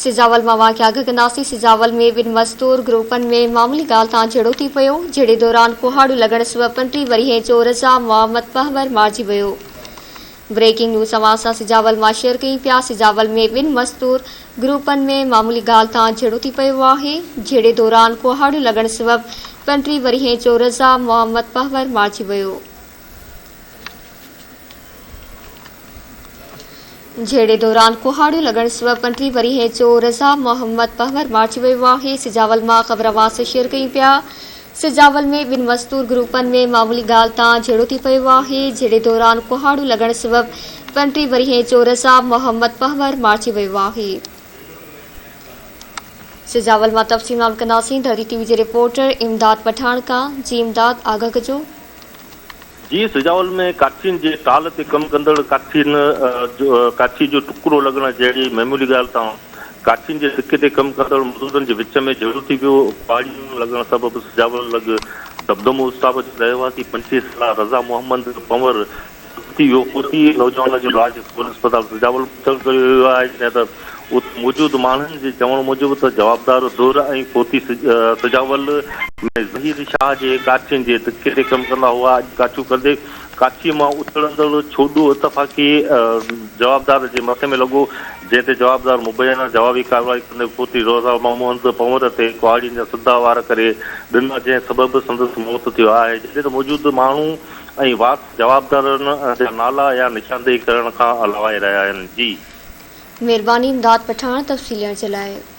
سجاول مان واقعا آگاهه ڪنداسين، سجاول ۾ ٻن مزدور گروپن ۾ معمولي ڳالهه تان جهيڙو ٿي پيو، جهيڙي دوران ڪهاڙيون لڳڻ سبب 35 ورهين جو رضا محمد پنهور مارجي ويو. بريڪنگ نيوز اوهان سان سجاول مان شيئر ڪيون پيا، سجاول ۾ ٻن مزدور گروپن ۾ معمولي ڳالهه تان جهيڙو ٿي پيو آهي، جهيڙي دوران ڪهاڙيون لڳڻ سبب 35 ورهين جو رضا محمد پنهور مارجي ويو. جهيڙي دوران ڪهاڙيون لڳڻ سبب 35 ورهين جو رضا محمد پنهور مارجي ويو آهي، سجاول مان خبر اوهان سان شيئر ڪيون پيا، سجاول ۾ ٻن مزدور گروپن ۾ معمولي ڳالهه تان جهيڙو ٿي پيو آهي، جهيڙي دوران ڪهاڙيون لڳڻ سبب 35 ورهين جو رضا محمد پنهور مارجي ويو آهي. سجاول مان تفصيل معلوم ڪنداسين ڌرتي ٽي وي جي رپورٽر امداد پٺاڻ کان، جي امداد آگاهه ڪجو. جي سجاول ۾ ڪاٺين جي ٽال تي ڪم ڪندڙ ڪاٺين ڪاٺي جو ٽڪرو لڳڻ جهڙي معمولي ڳالهه تان ڪاٺين جي سڪي تي ڪم ڪندڙ مزورن جي وچ ۾ جهيڙو ٿي پيو، ڪهاڙيون لڳڻ سبب سجاول لڳ دمدمو اسٽاپ جو رهواسي 25 سالا رضا محمد پنور ٿي ويو، فوتي نوجوان جو لاش سول اسپتال سجاول منتقل ڪيو ويو آهي، جڏهن ته اتي موجود ماڻهن جي چوڻ موجب ته جوابدار ڌر ۽ فوتي سجاول ۾ ظهير شاهه جي ڪاٺين جي دڪي تي ڪم ڪندا هئا، اڄ ڪاٺيون ڪندي ڪاٺيء مان اٿڙندڙ ڇوڏو اتفاقي جوابدار جي مٿي ۾ لڳو، جنهن تي جوابدار مبينا جوابي ڪارروائي ڪندي فوتي روزا محمد پنور تي ڪهاڙين جا سڌا وار ڪري ڏنا، جنهن سبب سندس موت ٿيو آهي، جڏهن ته موجود ماڻهو ۽ وارث جوابدارن جا نالا يا نشاندهي ڪرڻ کان علاوه رهيا آهن. جي. مھرباني امداد پٺاڻ تفصيل ڏيڻ جي لاء.